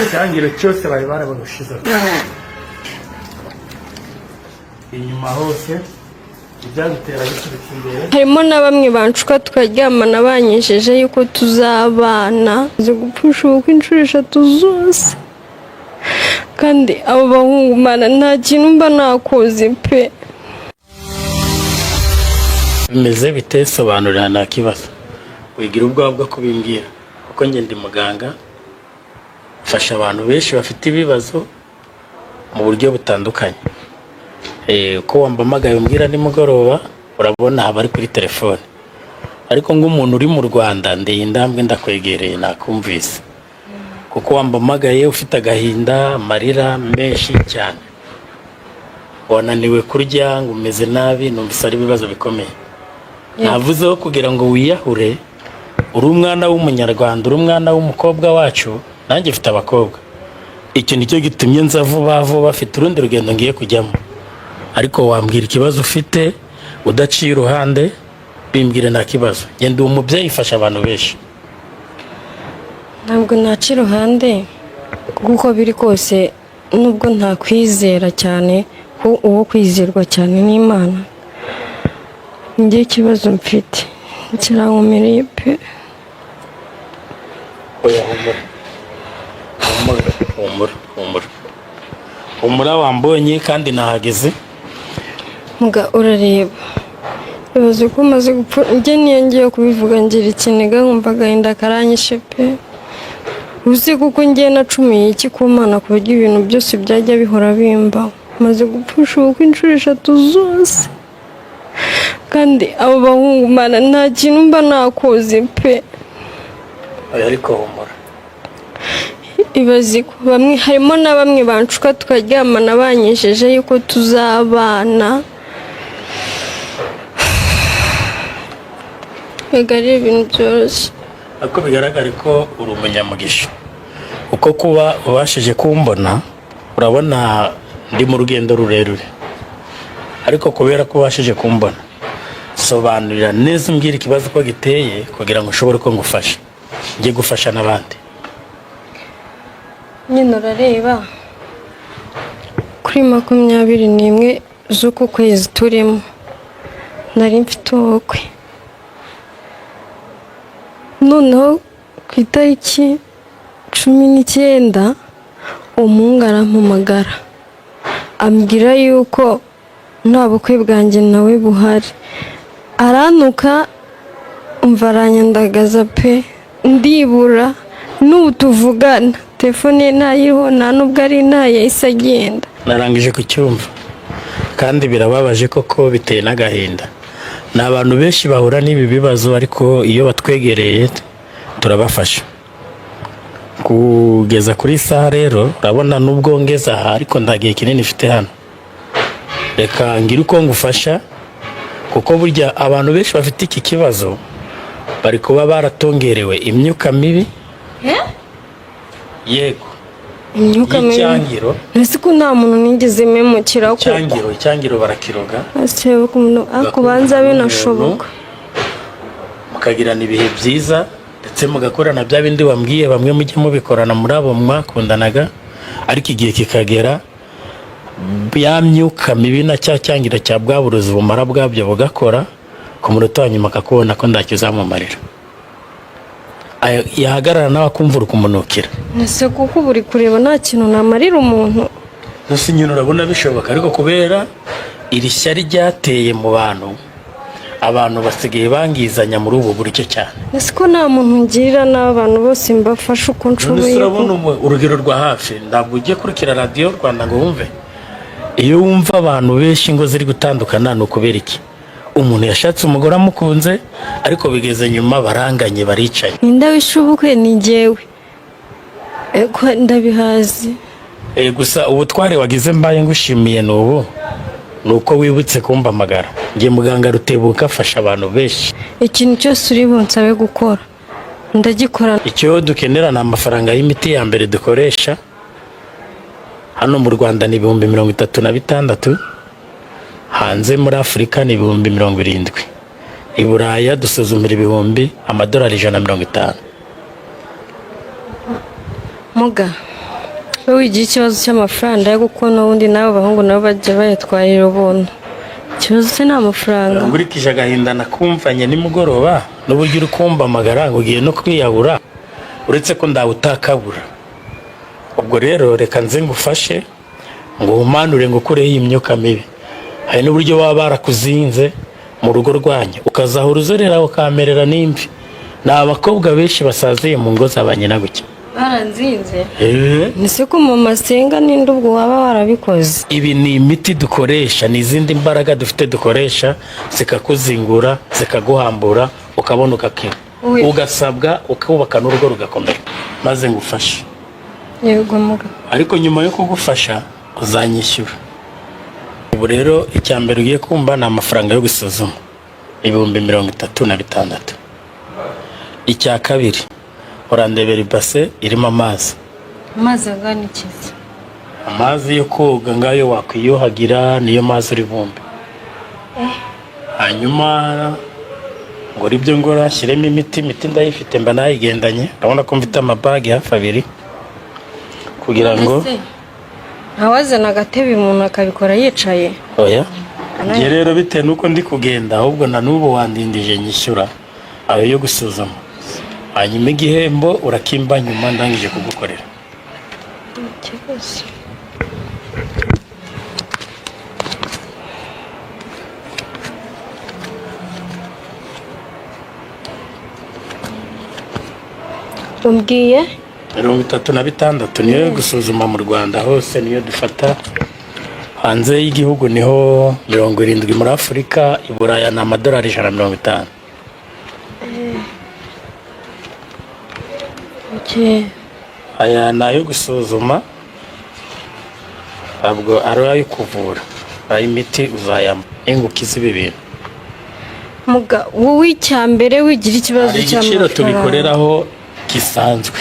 Icyangiro cyose bari barabagushizeho inyuma hose, ibyagutera biturutse imbere. Harimo na bamwe banshuka tukaryamana banyijeje yuko tuzabana. Nzi gupfusha ubukwe inshuro eshatu zose, kandi abo bahungu, Mana, nta kintu mba nakoze pe. Bimeze bite? Sobanurira, nta kibazo, wigira ubwoba bwo kubimbwira, kuko njye ndi muganga, mfasha abantu benshi bafite ibibazo mu buryo butandukanye. Uko wampamagaye umbwira nimugoroba, urabona haba ari kuri telefone, ariko nk'umuntu uri mu Rwanda ndeye intambwe ndakwegereye, nakumvise, kuko wampamagaye ufite agahinda, amarira menshi cyane, wananiwe kurya, ngo umeze nabi. Numvise ari ibibazo bikomeye. Navuzeho kugira ngo wiyahure. Uri umwana w'Umunyarwanda, uri umwana w'umukobwa wacu, nanjye mfite abakobwa. Icyo nicyo gitumye nza vuba vuba, afite urundi rugendo ngiye kujyamo, ariko wambwira ikibazo ufite udaciye iruhande. Bimbwire, nta kibazo. Genda, uwo mubyeyi ifasha abantu benshi. Ntabwo naca iruhande, kuko uko biri kose, nubwo ntakwizera cyane, ko uwo kwizerwa cyane n'Imana. Njye ikibazo mfite kirankomereye pe. Oya, humura, humura, humura, humura, humura, wambonye kandi nahageze. Muga, urareba, ibaze ko umaze gupfa. Njye niyo ngiye kubivuga ngira ikiniga, nkumva agahinda karanyishe pe. Uzi kuko ngiye nacumuye iki ku Mana, ku buryo ibintu byose byajya bihora bimbaho? Maze gupfusha ubukwe inshuro eshatu zose, kandi abo bahungu, Mana, nta kintu mba nakoze pe. Oya, ariko humura. Ibaze ko bamwe, harimo na bamwe banshuka tukaryamana banyijeje yuko tuzabana. Mbega ari ibintu byoroshye? Ariko bigaragare ko uri umunyamugisha, kuko kuba ubashije kumbona, urabona ndi mu rugendo rurerure, ariko kubera ko ubashije kumbona, sobanurira neza, umbwira ikibazo uko giteye, kugira ngo ushobore ko ngufasha, njye gufasha n'abandi. Nyine urareba, kuri 21 z'uku kwezi turimo nari mfite ubukwe. Noneho ku itariki 19 umuhungu arampamagara, ambwira yuko nta bukwe bwanjye nawe buhari. Arantuka, umva, aranyandagaza pe, ndibura. N'ubu tuvugana telefone ye ntayiriho, nta nubwo ari ntaye, yahise agenda. Narangije kucyumva, kandi birababaje koko, biteye n'agahinda. Ni abantu benshi bahura n'ibi bibazo, ariko iyo batwegereye turabafasha. Kugeza kuri saha rero, urabona nubwo ngeze aha, ariko nta gihe kinini mfite hano. Reka ngire uko ngufasha, kuko burya abantu benshi bafite iki kibazo bari kuba baratongerewe imyuka mibi, yego. Imyuka mibi? Y'icyangiro. Ese ko nta muntu nigeze memukira koko? Icyangiro, icyangiro barakiroga. Ese ukuntu akubanza binashoboka? Mukagirana ibihe byiza, ndetse mugakorana bya bindi wambwiye, bamwe mujye mubikorana muri abo mwakundanaga, ariko igihe kikagera ya myuka mibi na cya cyangira cya bwa burozi bumara bwabyo bugakora, ku munota wa nyuma akakubona ko ntacyo uzamumarira. Yahagarara nawe akumva uri kumunukira. Ese kuko ubu uri kureba nta kintu namarira umuntu? Gusa nyine urabona bishoboka, ariko kubera iri shyari ryateye mu bantu, abantu basigaye bangizanya muri ubu buryo cyane. Ese ko nta muntu ngirira nabi, abantu bose mbafasha uko None se nshoboye? urabona urugero rwa hafi, ntabwo ugiye kurikira Radiyo Rwanda ngo wumve. Iyo wumva abantu benshi ingo ziri gutandukana, ni ukubera iki? Umuntu yashatse umugore amukunze, ariko bigeze nyuma baranganye, baricaye. Ninde wishe ubukwe? Ni njyewe. Ego, ndabihazi. Gusa ubutware wagize, mbaye ngushimiye, ni ubu, ni uko wibutse kumpamagara. Njye muganga Rutebuka afasha abantu benshi. Ikintu cyose uri bunsabe gukora ndagikora. Icyo dukenera ni amafaranga y'imiti ya mbere dukoresha hano mu Rwanda, ni 36,000. Hanze muri Afurika ni 70,000. I Buraya dusuzumira amadolari 150. Muga. Wowe wigira ikibazo cy'amafaranga yo kuko n'ubundi n'abo bahungu nabo bajya bayatwarira ubuntu. Ikibazo se ni amafaranga? Nkurikije agahinda nakumvanye nimugoroba n'uburyo uri kumpamagara ngo ugiye no kwiyahura, uretse ko ndawe utakabura. Ubwo rero reka nze ngufashe ngo uhumanure, ngo ukureho iyi myuka mibi. Hari n'uburyo baba barakuzinze mu rugo rwanyu, ukazahora uzerera ukamerera n'imvi. Ni abakobwa benshi basaziye mu ngo za ba nyina gutya. Baranzinze? Eh. Ese ko mama asenga, ninde ubwo waba warabikoze? Ibi ni imiti dukoresha, ni izindi mbaraga dufite dukoresha, zikakuzingura, zikaguhambura, ukabona ugakira, ugasabwa ukubaka n'urugo rugakomera. Maze ngufashe. Yego muga. Ariko nyuma yo kugufasha uzanyishyura. Ubu rero icya mbere ugiye kumva ni amafaranga yo gusuzuma, 36,000. Icya kabiri, urandebera ibase irimo amazi. Amazi angana ikiza? Amazi yo koga, ngayo wakwiyuhagira, niyo mazi uri bumbe. Hanyuma ngora ibyo ngora, nshyiremo imiti. Imiti ndayifite, mba nayigendanye. Urabona ko mfite amabagi hafi abiri kugira ngo Ese ntawazana agatebe umuntu akabikora yicaye? Oya, njye rero bitewe n'uko ndi kugenda, ahubwo na n'ubu wandindije nyishyura ayo yo gusuzuma, hanyuma igihembo urakimba nyuma ndangije kugukorera. Ikibazo. Umbwiye? 36 niyo yo gusuzuma mu Rwanda hose, niyo dufata. Hanze y'igihugu niho 70, muri Afurika, i Buraya ni amadolari 150. Okay. Aya ni ayo gusuzuma, ntabwo ari ayo kuvura. Ay'imiti uzayama ingukiza ibi bintu. Muga, wowe icya mbere wigira ikibazo Hari igiciro cy'amafaranga. tubikoreraho gisanzwe.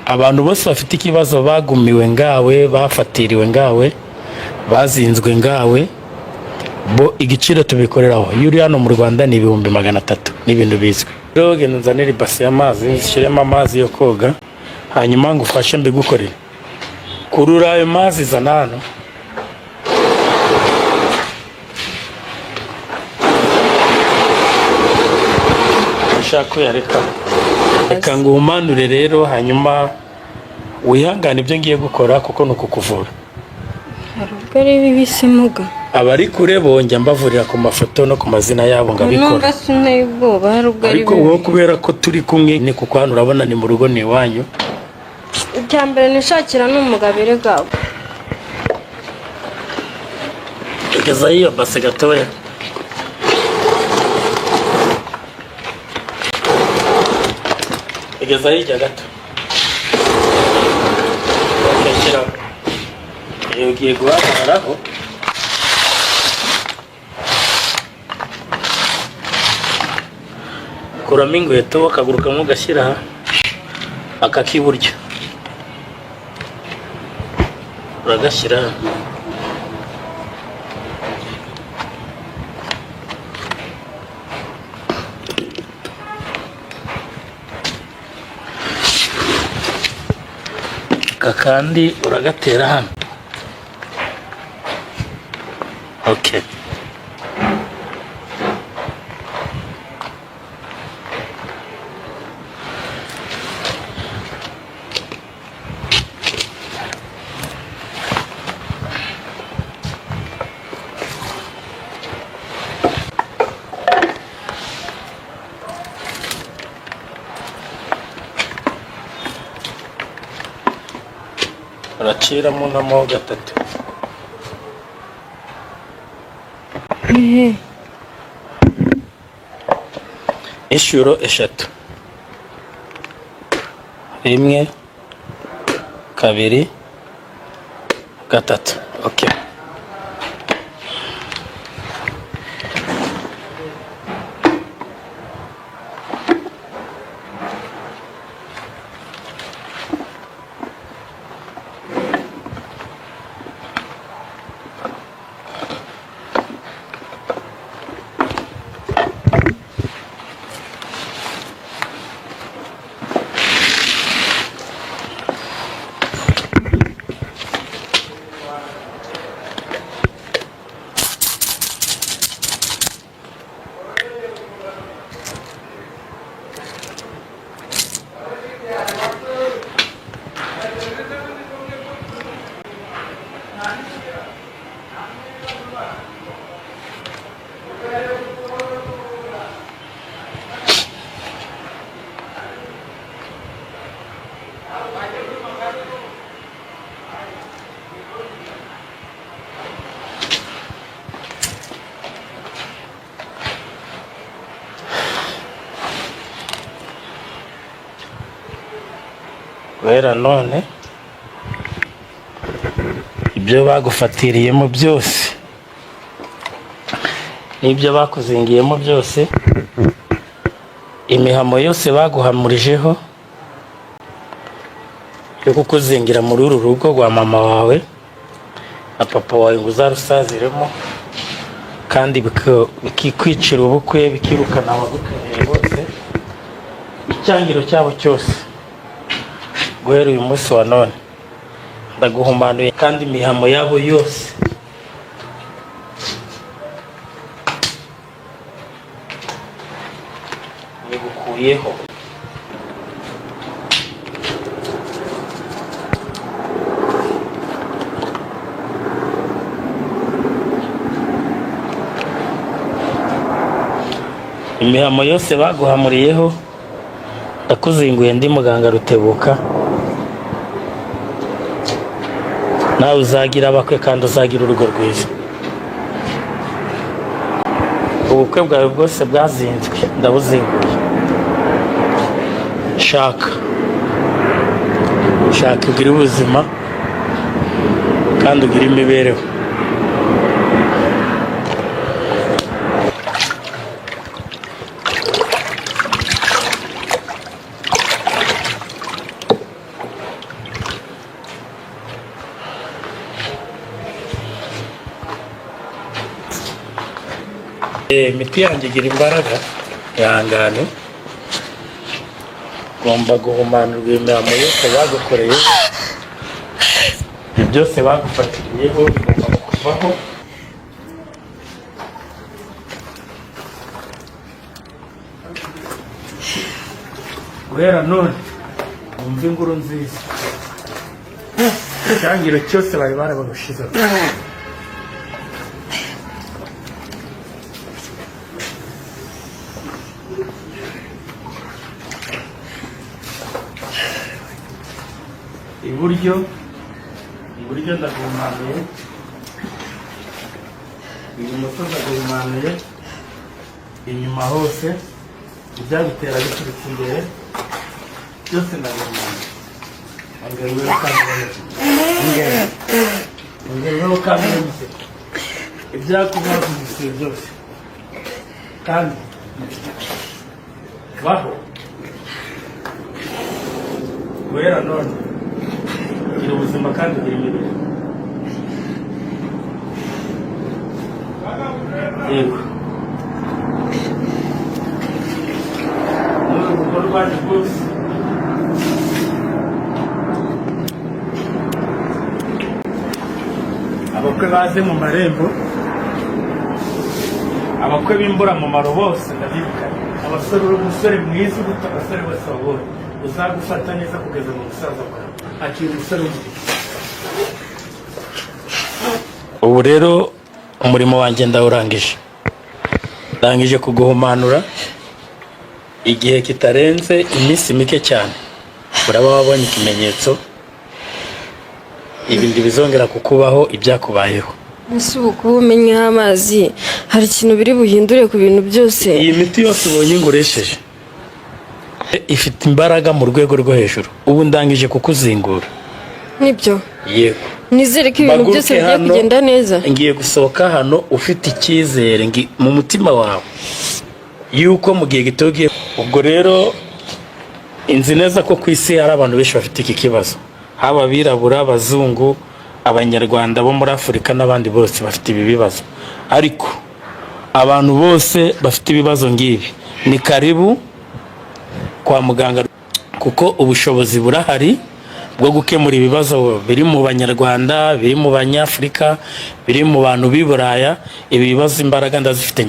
Abantu bose bafite ikibazo, bagumiwe ngawe, bafatiriwe ngawe, bazinzwe ngawe, bo igiciro tubikoreraho iyo uri hano mu Rwanda ni 300,000. Ni ibintu bizwi. Rero genda unzanire ibase y'amazi, nshyiremo amazi yo koga, hanyuma ngufashe mbigukorere. Kurura ayo mazi, zana hano. Ushaka uyareka, reka nguhumanure rero, hanyuma wihangane ibyo ngiye gukora kuko ni ukukuvura. Hari ubwo ari bibi se muga? Abari kure bonjya mbavurira ku mafoto no ku mazina yabo ngabikora. Numva sinteye ubwoba, hari ubwo ari Ariko wowe bibi. kubera ko turi kumwe, ni kuko hano urabona ni mu rugo, ni iwanyu. Icya mbere nishakira ni umugabo erega. Gezayo iyo base gatoya. Gezayo hirya gato. Rekeraho. Iyo ugiye guhagararaho, kuramo inkweto, akaguru kamwe ugashyira aha, aka k'iburyo uragashyira hano. Aka kandi uragatera hano. Okay. Uraciramo namo gatatu. Ehe. Inshuro eshatu, rimwe, kabiri, gatatu. Okay. Guhera none, ibyo bagufatiriyemo byose n'ibyo bakuzingiyemo byose, imihamo yose baguhamurijeho yo kukuzingira muri uru rugo rwa mama wawe na papa wawe ngo uzarusaziremo, kandi bikikwicira ubukwe, bikirukana abagukeneye bose, icyangiro cyabo cyose, guhera uyu munsi wa none ndaguhumanuye, kandi imihamo yabo yose nyigukuyeho. Imihamo yose baguhamuriyeho ndakuzinguye, ndi muganga Rutebuka. Nawe uzagira abakwe kandi uzagira urugo rwiza. Ubukwe bwawe bwose bwazinzwe ndabuzinguye. Shaka, shaka ugire ubuzima kandi ugire imibereho. Imiti yanjye igira imbaraga, ihangane. Ugomba guhumanurwa imihamo yose bagukoreye, ibyo byose bagufatiriyeho bigomba kuvaho. Guhera none wumve inkuru nziza, icyangiro cyose bari barabagushizeho. Iburyo, iburyo ndaguhumanuye, ibumoso ndaguhumanuye, inyuma hose ibyagutera biturutse imbere byose ndaguhumanuye. Ongera ubeho kandi ubeho, ongera, ongera ubeho kandi ubeho, ibyakubaho kugisiye byose, kandi baho. Guhera none gira ubuzima kandi ugira imibereho. Yego, muri uru rugo rwanyu rwose abakwe baze mu marembo, abakwe b'imburamumaro bose ndabirukanye. Abasore, uri umusore mwiza uruta abasore bose wabonye, uzagufata neza kugeza mu busaza bwawe. Akira umusore w'umugisha. Ubu rero umurimo wanjye ndawurangije, ndangije kuguhumanura. Igihe kitarenze iminsi mike cyane uraba wabonye ikimenyetso, ibindi bizongera kukubaho ibyakubayeho. Ese ubu kuba umenyeho amazi hari ikintu biri buhindure ku bintu byose? Iyi miti yose ubonye nguresheje ifite imbaraga mu rwego rwo hejuru. Ubu ndangije kukuzingura. Nibyo? Yego. Nizere ko ibintu Mpaguruke byose bigiye hano, kugenda neza. Ngiye gusohoka hano ufite icyizere mu mutima wawe yuko mu gihe gito ugiye. Ubwo rero inzi neza ko ku isi hari abantu benshi bafite iki kibazo, haba abirabura, abazungu, abanyarwanda bo muri Afurika n'abandi bose bafite ibi bibazo. Ariko abantu bose bafite ibibazo ngibi ni karibu kwa muganga, kuko ubushobozi burahari bwo gukemura ibibazo biri mu banyarwanda, biri mu banyafurika, biri mu bantu b'i Buraya. Ibi bibazo imbaraga ndazifite.